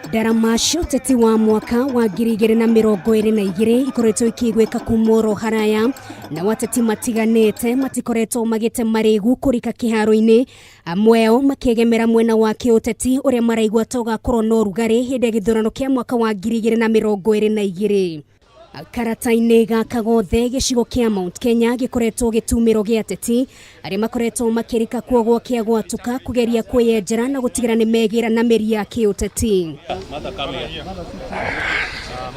Ndarama cia ũteti wa mwaka wa 2022 ikoretwo ikĩiguĩka kuma oro haraya na ateti matiganĩte matikoretwo magĩte marĩgu kũrika kĩharo-inĩ, amwe ao makĩegemera mwena wa kĩũteti ũrĩa maraigua ta ũgakorwo na ũrugarĩ hĩndĩ ya gĩthurano kĩa mwaka wa 2022. Karata-inĩ gaka gothe gĩcigo kĩa Mount Kenya gĩkoretwo gĩtumĩro gĩa ateti arĩa makoretwo makĩrika kuo gwakĩa gwatuka kũgeria kwĩyenjera na gũtigĩra nĩ megĩra na mĩri ya kĩũteti.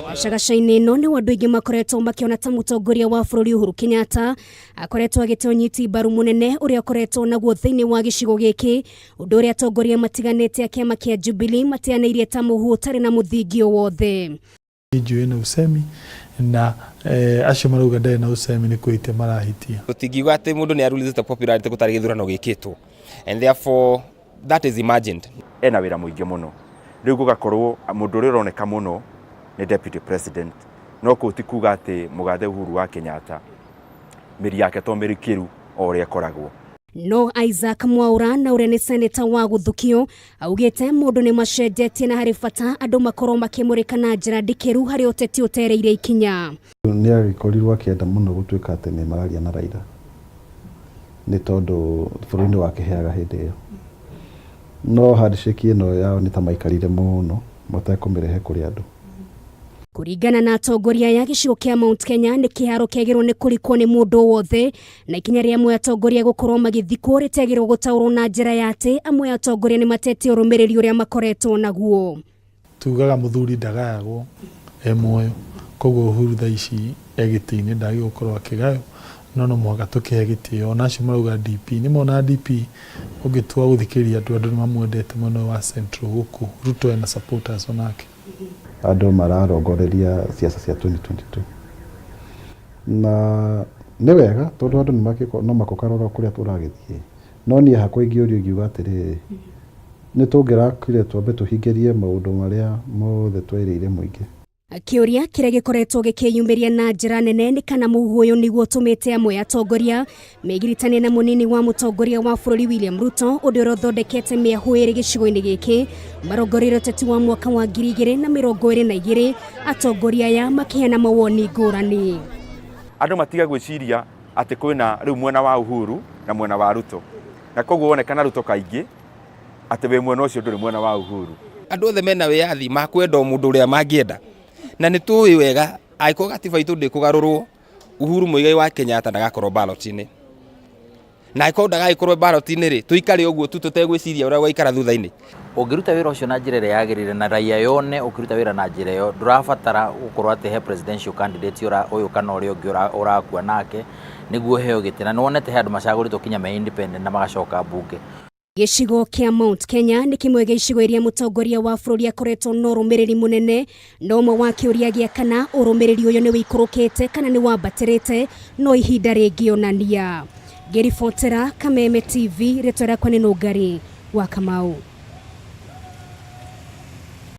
Gacagaca-inĩ ĩno nĩho andũ aingĩ makoretwo makĩona ta mũtongoria wa bũrũri Uhuru Kenyatta akoretwo agĩte ũnyiti mbaru mũnene ũrĩa akoretwo naguo thĩinĩ wa gĩcigo gĩkĩ, ũndũ ũrĩa atongoria matiganĩte a kĩama kĩa Jubilee mateanĩirie ta mũhu ũtarĩ na mũthingi o wothe. Njũĩ na usemi na acio marauga ndarĩ na usemi nĩ kwĩhitia marahitia. Tũtingiuga atĩ mũndũ nĩ arulizĩte popularity gũtarĩ gĩthurano gĩkĩtwo, and therefore that is imagined. Ena wĩra mũingĩ mũno, rĩu gũgakorwo mũndũ ũrĩa ũroneka mũno nĩ deputy president, no kũu ti kuga atĩ mũgathe Uhuru wa Kenyatta mĩri yake to mĩrikĩru o ũrĩa ĩkoragwo. No Isaac Mwaura na ũrĩa nĩ seneta wa gũthukio augĩte mũndũ nĩ macenjetie na harĩ bata andũ makorwo makĩmũrĩka na njĩra ndikĩru harĩ ũteti ũtereire ikinya. Nĩ agĩkorirwo akĩenda mũno gũtuĩka atĩ nĩ mararia na Raila nĩ tondũ bũrũri nĩ wakĩheaga hĩndĩ ĩyo, no handshake ĩno yao nĩ ta maikarire mũno matekũmĩrehe kũrĩ andũ. Kũringana na atongoria aya, gĩcigo kĩa Mount Kenya nĩ kĩharo kĩagĩrĩirwo nĩ kũrikwo nĩ mũndũ wothe, na ikinya rĩa amwe atongoria gũkorwo magĩthikwo rĩtiagĩrĩirwo gũtaũrwo na njĩra ya atĩ amwe atongoria nĩ matete ũrũmĩrĩri ũrĩa makoretwo naguo. Tugaga mũthuri ndagayagwo e muoyo, koguo Uhuru thaa ici e gĩtĩ-inĩ ndagĩrĩirwo gũkorwo akĩgaywo, no no mũhaka tũkĩhe gĩtĩo. Ona acio marauga DP, nĩ mona DP ũngĩtua gũthikĩrĩria andũ, andũ nĩ mamwendete mwena ũyũ wa Central gũkũ. Ruto ena supporters onake. Andũ mararongoreria siasa cia 2022 na nĩ wega tondũ andũ nĩ no makokarora kũrĩa tũragĩthiĩ, no niĩ hakwa ingĩũrio ingiuga atĩrĩrĩ, nĩ tũngĩrakire twambe tũhingĩrie maũndũ marĩa mothe twerĩire mũingĩ. Kĩũria kĩrĩa gĩkoretwo gĩkĩyumĩria na njĩra nene nĩ kana mũhuhu ũyũ nĩguo ũtũmĩte amwe atongoria megiritanie na mũnini wa mũtongoria wa bũrũri William Ruto, ũndũ ũrĩa ũthondekete mĩahũ ĩrĩ gĩcigo-inĩ gĩkĩ marongoreirie ũteti wa mwaka wa 2022, atongoria aya makĩheana mawoni ngũrani. Andũ matiga gwĩciria atĩ kwĩna rĩu mwena wa Uhuru na mwena wa Ruto, na koguo wonekana Ruto kaingĩ atĩ wĩ mwena ũcio ndũrĩ mwena wa Uhuru. Andũ othe mena wĩyathi ma kwenda o mũndũ ũrĩa mangĩenda, na nĩ tũĩ wega angĩkorwo gatiba itũ ndĩkũgarũrwo, Uhuru Muigai wa Kenyatta ndagakorwo ballot-inĩ, na angĩkorwo ndagagĩkorwo ballot-inĩ rĩ, tũikare ũguo tu tũtegwĩciria ũrĩa gũgaikara thutha-inĩ. Ũngĩruta wĩra ũcio na njĩra ĩrĩa yagĩrĩire na raia yone ũkĩruta wĩra na njĩra ĩyo, ndũrabatara gũkorwo atĩ he presidential candidate ũyũ kana ũrĩa ũngĩ ũrakua nake nĩguo ũheo gĩtĩ, na nĩwonete he andũ macagũrĩtwo kinya me independent na magacoka mbunge. Gĩcigo kĩa Mount Kenya nĩ kĩmwe gĩa icigo iria mũtongoria wa bũrũri akoretwo na ũrũmĩrĩri mũnene, na ũmwe wa kĩũria gĩa kana ũrũmĩrĩri ũyũ nĩ wĩikũrũkĩte kana nĩ wambatĩrĩte no ihinda rĩngĩonania. Ngĩribotera Kameme TV, rĩtwa rĩakwa nĩ Nũngari wa Kamau.